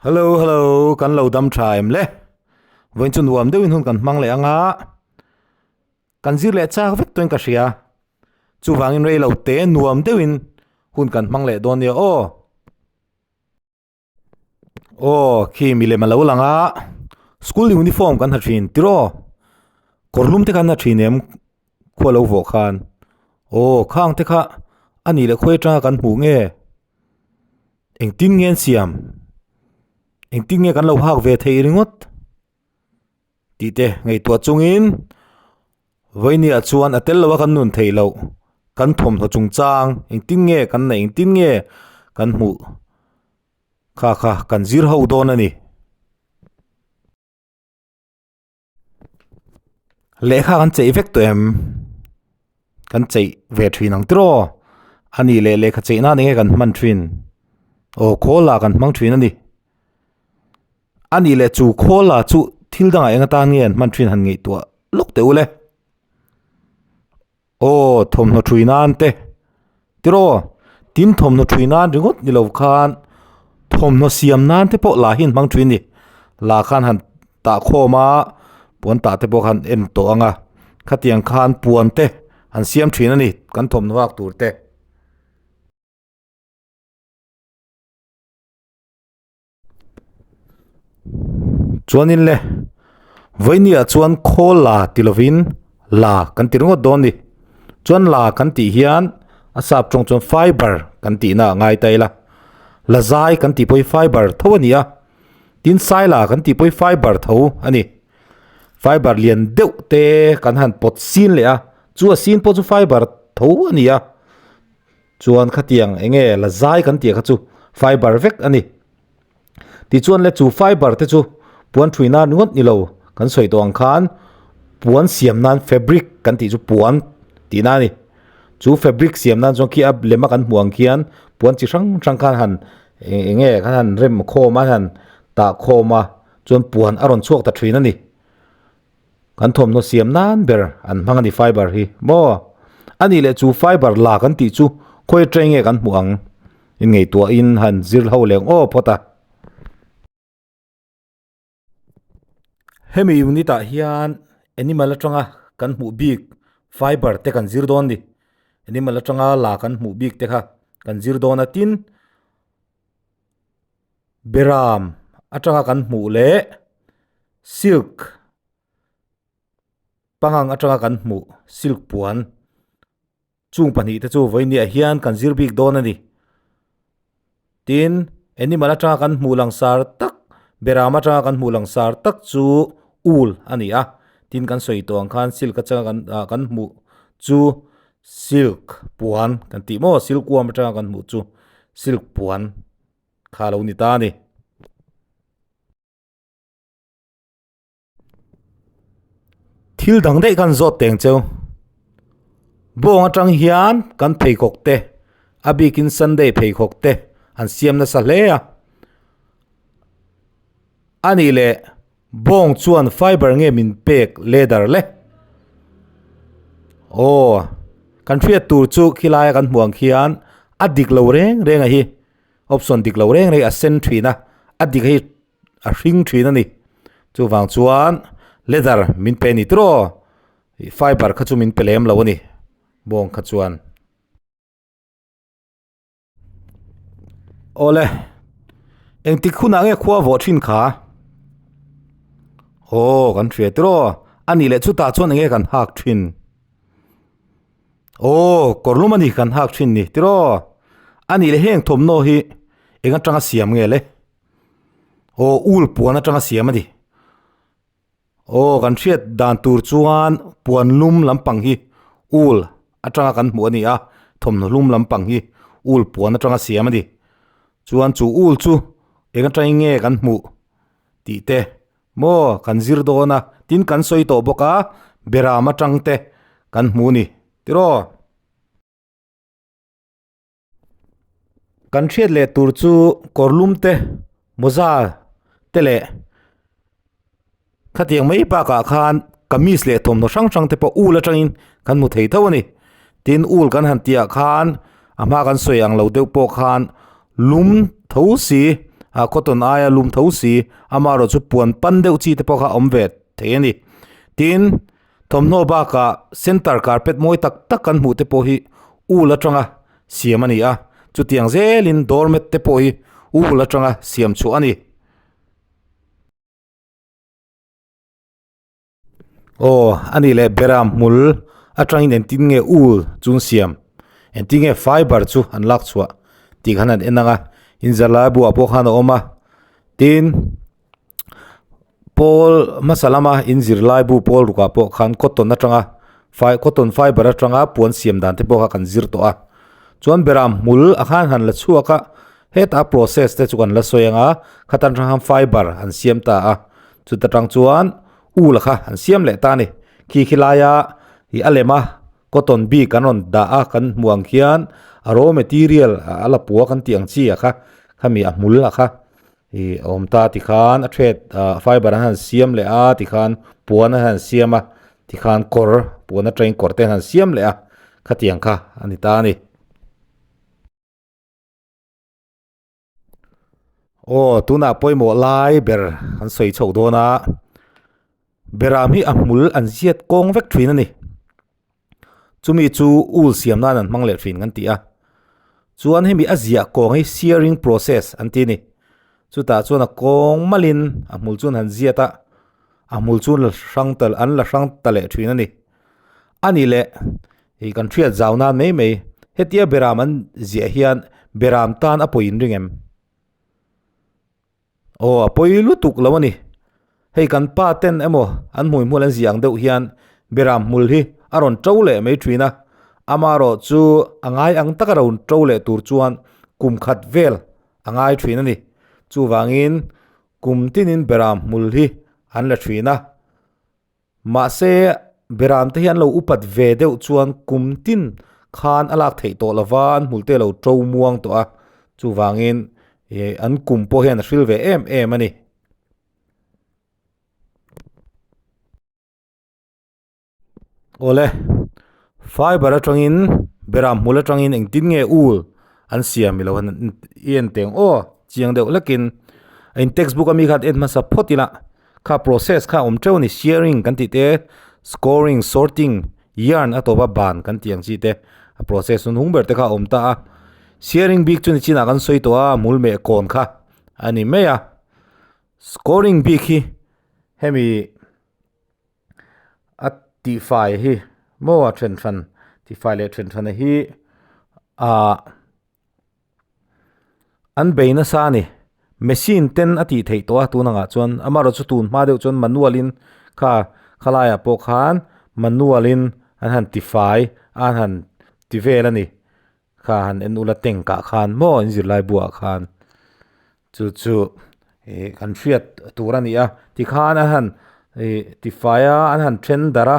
Hello hello kan lo dam tha em le vawiin chu nuam deuhin hun kan hmang leh anga kan zir leh chak vek tawhin ka hria chuvangin rei lo te nuam deuhin hun kan hmang leh dawn nia aw. Aw khi milem a lo lang a school uniform kan ha thin tiraw kawr lum te khan ha thin em khua lo vawh khan aw khang te kha a nih leh khawi atanga kan hmuh nge engtin nge an siam engtin nge kan lo hak ve theih ringawt tih te ngaihtuah chungin vawinia chuan a tel lo a kan nun theih loh kan thawmhnaw chungchang engtin nge kan neih engtin nge kan hmuh kha kha kan zir ho dawn a ni. Lehkha kan cheih vek tawh em? Kan cheih ve thin ang tiraw? A nih leh lehkha cheih nan enge kan hman thin? Aw khawl lah kan hmang thin a ni. A nih leh chu khawl lah chu thil dangah eng atan nge an hman thin han ngaihtuah lawk teh u le. Aw thawmhnaw thui nan te tiraw tin thawmhnaw thui nan ringawt ni lo khan thawmhnaw siam nan te pawh lah hi an hmang thin a ni lah khan han tah khawm a puan tah te pawh khan en tawh ang a khatiang khan puan te an siam thin a ni kan thawmhnaw hak tur te. Chuanin le vawinia chuan khawl la ti lovin la kan ti ringawt dawn a ni chuan la kan tih hian a sap tawng chuan fiber kan tihna a ngai ta ila la zai kan tih pawh hi fiber tho a ni a tin sai la kan tih pawh hi fiber tho a ni fiber lian deuh te kan han pawt sin leh a chu a sin pawh chu fiber tho a ni a. Chuan khatiang eng nge la zai kan tih kha chu fiber vek a ni. Tichuan le chu fiber te chu puan thui nan ringawt ni lo kan sawi tawh ang khan puan siam nan fabric kan tih chu puan tih na a ni. Chu fabric siam nan chuan khi a lem a kan hmuh ang khian puan chi hrang hrang khan han eng nge khan han rem khawm a han tah khawm a chuan puan a rawn chhuak ta thin a ni. Kan thawmhnaw siam nan ber an hmang a ni fiber hi maw? A nih leh chu fiber la kan tih chu khawi atang nge kan hmuh ang? In ngaihtuahin han zir ho leng aw phawt a. Hemi unit ah hian animal atanga kan hmuh bik fiber te kan zir dawn a ni. Animal atanga la kan hmuh bik te kha kan zir dawn a tin Beram atanga kan hmuh leh silk pangang atanga kan hmuh silk puan chung pahnih te chu vawinia hian kan zir bik dawn a ni. Tin, animal atanga kan hmuh langsar tak beram atanga kan hmuh langsar tak chu ul a ni a, tin kan sawi tawh ang khan silk atanga kan ah kan hmuh chu silk puan kan tih maw silk worm atanga kan hmuh chu silk puan. Kha lo ni ta a ni. Thil dang daih kan zawt teng cheu. Bawng atang hian kan pheikhawk te a bikin Sunday pheikhawk te an siam nasa hle a. A nih leh bawng chuan fiber nge min pek leather le. Aw kan hriat tur chu khilai a kan hmuh ang khian a dik lo reng reng a hi. Option dik lo reng reng a sen thin a, a dik hi a hring thin a ni. Chuvang chuan leather min pe a ni tiraw, ih fiber kha chu min pe lem lo a ni bawng kha chuan. Awle, engtik hunah nge khua vawh thin kha? Aw kan hria tiraw, a nih leh chutah chuan enge kan hak thin? Aw kawr lum a ni kan hak thin ni tiraw a nih leh heng thawmhnaw hi eng atanga siam nge le aw ul puan atanga siam a ni aw kan hriat dan tur chuan puan lum lampang hi ul atanga kan hmuh a ni a thawmhnaw lum lampang hi ul puan atanga siam a ni chuan chu ul chu eng atangin nge kan hmuh tih te. Maw kan zir dawn a, tin kan sawi tawh bawk a, Beram atang te kan hmu ni tiraw? Kan hriat leh tur chu kawrlum te, mawza te leh khatiang mai bakah khan kamis leh thawmhnaw hrang hrang te pawh ul atangin kan hmu thei tho a ni. Tin ul kan han tihah khan a hma kan sawi ang lo deuh pawh khan lum tho si. Ah cotton aia lum tho si amaherawh chu puan pan deuh chi te pawh kha a awm ve thei a ni. Tin, thawmhnaw bakah center carpet mawi tak tak kan hmuh te pawh hi wool atanga siam a ni a, chutiang zelin doormat te pawh hi wool atanga siam chhuah a ni. Aw, a nih leh beram hmul atangin engtin nge wool chu an siam, engtin nge fiber chu an lak chhuah tih khan an en ang a, in zirlai buah pawh khan a awm a, tin pawl hmasa lama in zirlai bu pawl rukah pawh khan cotton atanga fi cotton fiber atanga puan siam dan te pawh kha kan zir tawh a, chuan beram hmul a khan han la chhuak a, hetah process te chu kan la sawi ang a, khatan atang khan fiber an siam ta a. Chuta tang chuan ul kha an siam leh ta a ni. Khi khi laia ih a lem a cotton bik an rawn dah a kan hmuh ang khian a raw material a la pua kan tih ang chi ah kha khami a hmul ah kha ih a awm ta tikhan a thread ah fiber an han siam leh a tikhan puan an han siam a tikhan kawr puan atangin kawr te an han siam leh a khatiang kha a ni ta a ni. Aw tunah pawimawh lai ber an sawi chhoh dawn a beram hi a hmul an ziat kawng vek thin a ni chumi chu ul siam nan an hmang leh thin kan ti a chuan hemi a ziah kawng hi shearing process an ti a ni chutah chuan a kawng malin a hmul chu an han ziat a a hmul chu an la hrang ta an la hrang ta leh thin a ni a nih leh Ih kan hriat zau nan mai mai hetia beram an ziah hian beram tan a pawi inring em? Aw a pawi lutuk lo a ni. Hei kan pa ten emaw an hmui hmul an ziah ang deuh hian beram hmul hi a rawn to leh mai thin a, amaherawh chu a ngai ang taka rawn to leh tur chuan kum khat vel a ngai thin a ni. Chuvangin kum tinin beram hmul hi an la thin a. Mahse, beram te hi an lo upat ve deuh chuan kum tin khan a lak theih tawh lova an hmul te lo to muang tawh a, chuvangin ih an kum pawh hian a hril ve em em a ni. Awle, fiber atangin beram hmul atangin engtin nge ul an siam ilo i en teng aw chiang deuh hlekin in textbook ami khan en hmasa phawt ila. Kha process kha awm teuh a ni shearing kan tih te scoring sorting yarn a tawp a ban kan tih ang chi te a process hun hung ber te kha a awm ta a shearing bik chu ni chinah kan sawi tawh a hmul meh kawn kha a ni mai a scoring bik hi hemi a tihfai hi maw a then hran tihfai leh then hran hi ahh. An bei nasa a ni. Machine ten a tih theih tawh a tun angah chuan amaherawh chu tun hma deuh chuan manual in kha khalaiah pawh khan manual in an han ti fai a an han ti vel a ni. Kha han en ula tank ah khan maw an zirlai buah khan chu chu ih kan hriat tur a ni a tikhan an han ih ti fai a an han then darh a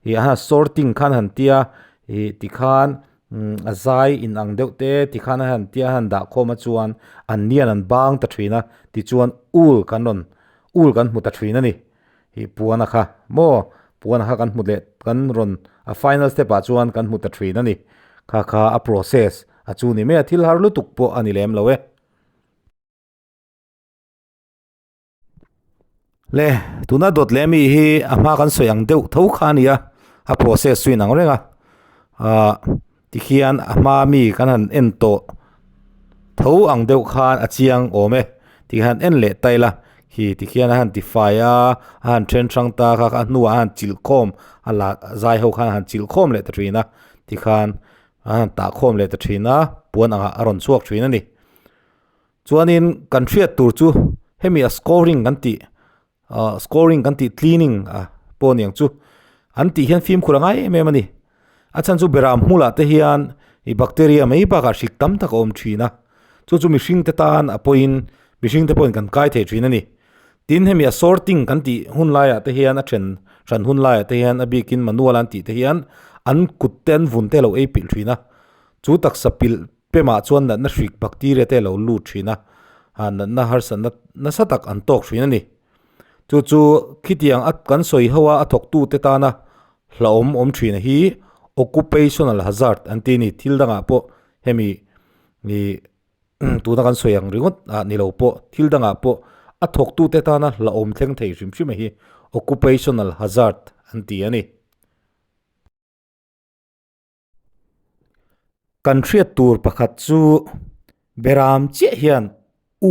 ih an han sorting khan an han tia ih tikhan. Umm a zai in ang deuh te tikhan a han tia a han dah khawm a chuan an nian an bang ta thin a tichuan ul kan rawn ul kan hmu ta thin a ni ih puan a kha maw puan a kha kan hmu leh kan rawn a final step ah chuan kan hmu ta thin a ni kha kha a process a chu ni mai a thil har lutuk pawh a ni lem lo e. Le tuna dawt leh ami hi a hma kan sawi ang deuh tho kha a ni a a process chu inang reng a ahh tikhian a hma mi kan han en tawh tho ang deuh khan a chiang awm e tikhian en leh ta ila khi tikhian a han ti fai a a han then hrang ta kha a hnuah a han chilh khawm a la zai ho khan a han chilh khawm leh ta thin a tikhan a han tah khawm leh ta thin a puan angah a rawn chhuak thin a ni. Chuanin kan hriat tur chu hemi a scoring kan tih ah scoring kan tih cleaning ah pawh a ni ang chu an tih hian fimkhur a ngai em em a ni a chhan chu beram hmulah te hian ih bacteria mai bakah hrik tam tak a awm thin a chu chu mihring te tan a pawhin mihring te pawhin kan kai thei thin a ni tin hemi a sorting kan tih hun laiah te hian a then hran hun laiah te hian a bikin manual an tih te hian an kut te an vun te a lo ei pilh thin a chu taksa pilh Pemah chuan natna hrik bacteria te a lo lut thin a, ah natna harsatna nasa tak an tawk thin a ni. Chu chu khitiang a kan sawi ho a a thawktute tana hlauhawm awm thin hi occupational hazard an ti a ni. Thil dangah pawh hemi ih tuna kan sawi ang ringawt ah ni lo pawh thil dangah pawh a thawktute tana hlauhawm thleng thei hrim hrim a hi occupational hazard an ti a ni. Kan hriat tur pakhat chu beram chiah hian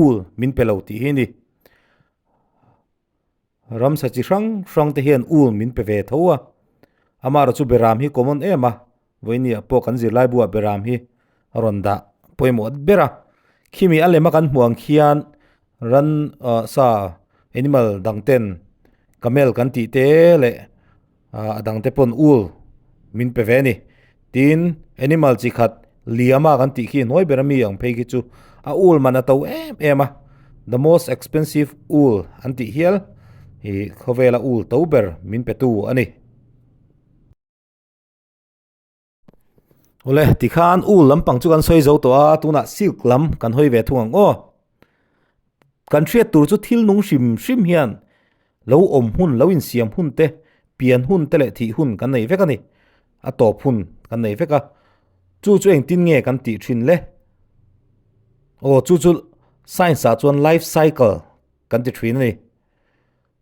ul min pe lo tih hi a ni. Ramsa chi hrang hrang te hian ul min pe ve tho a, amaherawh chu beram hi common em a, vawinia pawh kan zirlai buah beram hi a rawn dah pawimawh ber a, khimi a lem a kan hmuh ang khian ran ah sa animal dang ten camel kan tih te leh ah a dang te pawn ul min pe ve a ni tin animal chi khat liama kan tih khi hnuai ber ami ang phei khi chu a ul man a to em em a the most expensive ul an tih hial ih khawvela ul to ber min pe tu a ni. Awle tikhan ul lampang chu kan sawi zo tawh a tunah silk lam kan hawi ve thung ang aw kan hriat tur chu thil nung hrim hrim hian lo awm hun lo insiam hun te pian hun te leh thih hun kan nei vek a ni a tawp hun kan nei vek a chu chu engtin nge kan tih thin le aw chu chu science ah chuan life cycle kan ti thin a ni.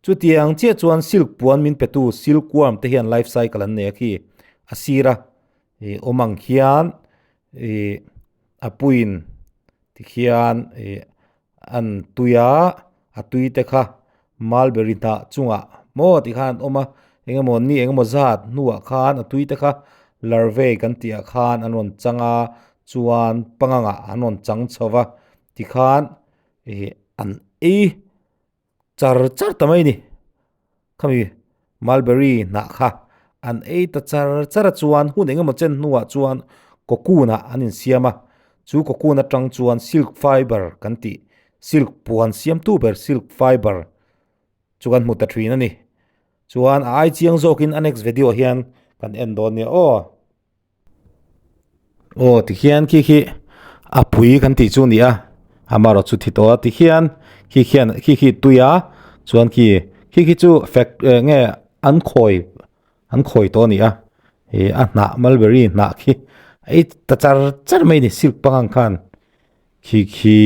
Chutiang chiah chuan silk puan min petu silk worm te hian life cycle an nei a khi. A sira ih awm ang khian ih a puiin tikhian ih an tui a, a tui te kha mulberry hnah chungah maw tikhan an awm a, engemaw ni engemaw zat hnuah khan a tui te kha larvae kan tih ah khan an rawn chang a, chuan pangangah an rawn chang chho va tikhan ih an ei. Char char ta mai ni khami mulberry hnah kha an ei ta char char a chuan hun eng emaw chen hnuah chuan cocoon ah an insiam a chu cocoon atang chuan silk fiber kan tih silk puan siamtu ber silk fiber chu kan hmu ta thin a ni chuan a ai chiang zawkin a next video ah hian kan en dawn nia aw. Aw tikhian khi khi a pui kan tih chu a ni a amaherawh chu thi tawh a tikhian khi khian khi khi tui a chuan khi khi khi chu fac eng nge an khawi an khawi tawh a ni a ih a hnah mulberry hnah khi ei ta char char mai a ni silk pangang khan. Khi khi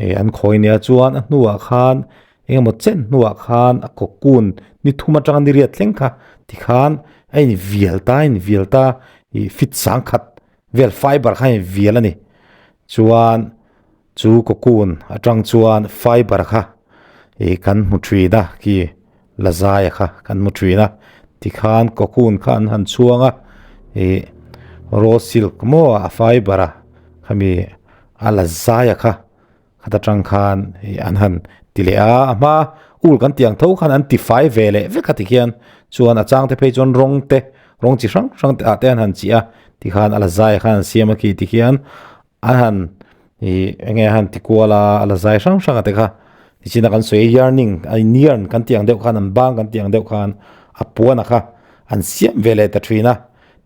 eh an khawi nia chuan a hnuah khan engemaw chen hnuah khan a cocoon ni thum atanga ni riat thleng kha tikhan a invial ta a invial ta ih fit sangkhat vel fiber kha a invial a ni chuan chu cocoon atang chuan fiber kha ih kan hmu thin a khi la zai a kha kan hmu thin a tikhan cocoon kha an han chhuang a ih raw silk maw a fiber a khami a la zai a kha khata tang khan ih an han ti leh a a hma ul kan tih ang tho khan an ti fai ve leh vek a tikhian chuan a chang te phei chuan rawng te rawng chi hrang hrang te ah te an han chih a tikhan a la zai a khan an siam a khi tikhian a han ih eng nge a han ti kual a a la zai hrang hrang a te kha tichhin a kan sawi a yarning a in yarn kan tih ang deuh khan an bang kan tih ang deuh khan a puan a kha an siam ve leh ta thin a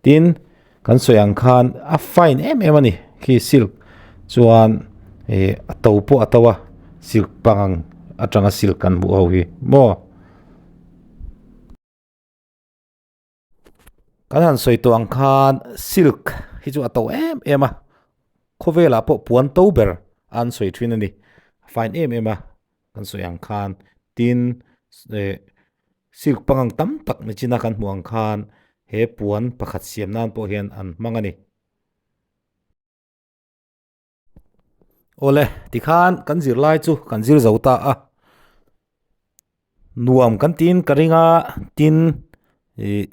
tin kan sawi ang khan a fine em em a ni khi silk chuan ih a to pawh a to a silk pangang atanga silk kan hmuh ho hi maw. Kan han sawi tawh ang khan silk hi chu a to em em a khawvelah pawh puan to ber an sawi thin a ni a fine em em a kan sawi ang khan tin eh silk pangang tam tak nichina kan hmuh ang khan he puan pakhat siam nan pawh hian an hmang a ni. Awle tikhan kan zirlai chu kan zir zo ta a nuam kan tiin ka ring a tin ih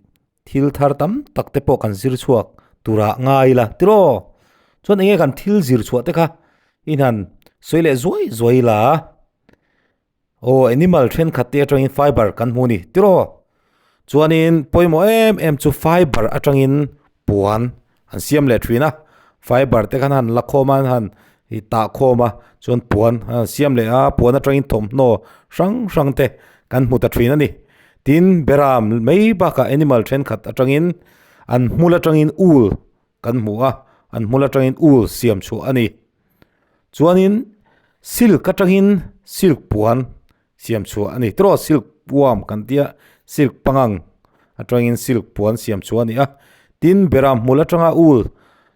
thil thar tam tak te pawh kan zir chhuak turah ngai ila tiraw chuan eng nge kan thil zir chhuah te kha inhan sawi leh zuai zuai ila Aw animal thenkhat te atangin fiber kan hmu a ni tiraw chuanin pawimawh em em chu fiber atangin puan an siam leh thin a fiber te khan han la khawm a an han ih tah khawm a chuan puan an siam leh a puan atangin thawmhnaw hrang hrang te kan hmu ta thin a ni tin beram mai bakah animal thenkhat atangin an hmul atangin ul kan hmu a an hmul atangin ul siam chhuah a ni chuanin silk atangin silk puan siam chhuah a ni tiraw silk worm kan tia silk pangang atangin silk puan siam chhuah a ni a tin beram hmul atanga ul.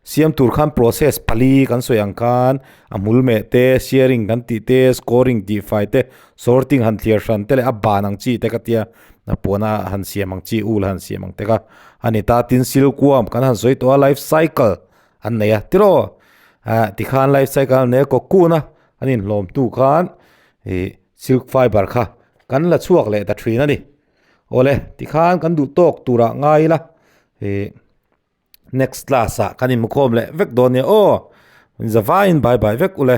Siam tur khan process pali kan sawi ang khan a hmul meh te, shearing kan tih te, scoring tih fai te, sorting han thliar hran te leh a ban ang chi te ka tia a puana han siam ang chi ul han siam ang te kha a ni ta. Tin silkworm kan han sawi tawh a life cycle an nei a tiraw ah tikhan life cycle an nei a cocoon a an inhlawm hnu khan ih silk fibre kha kan la chhuak leh ta thin a ni. Awle tikhan kan duh tawk turah ngai ila ih. Next class ah kan inmukhawm leh vek dawn nia aw. Zavaiin bye bye vek ule.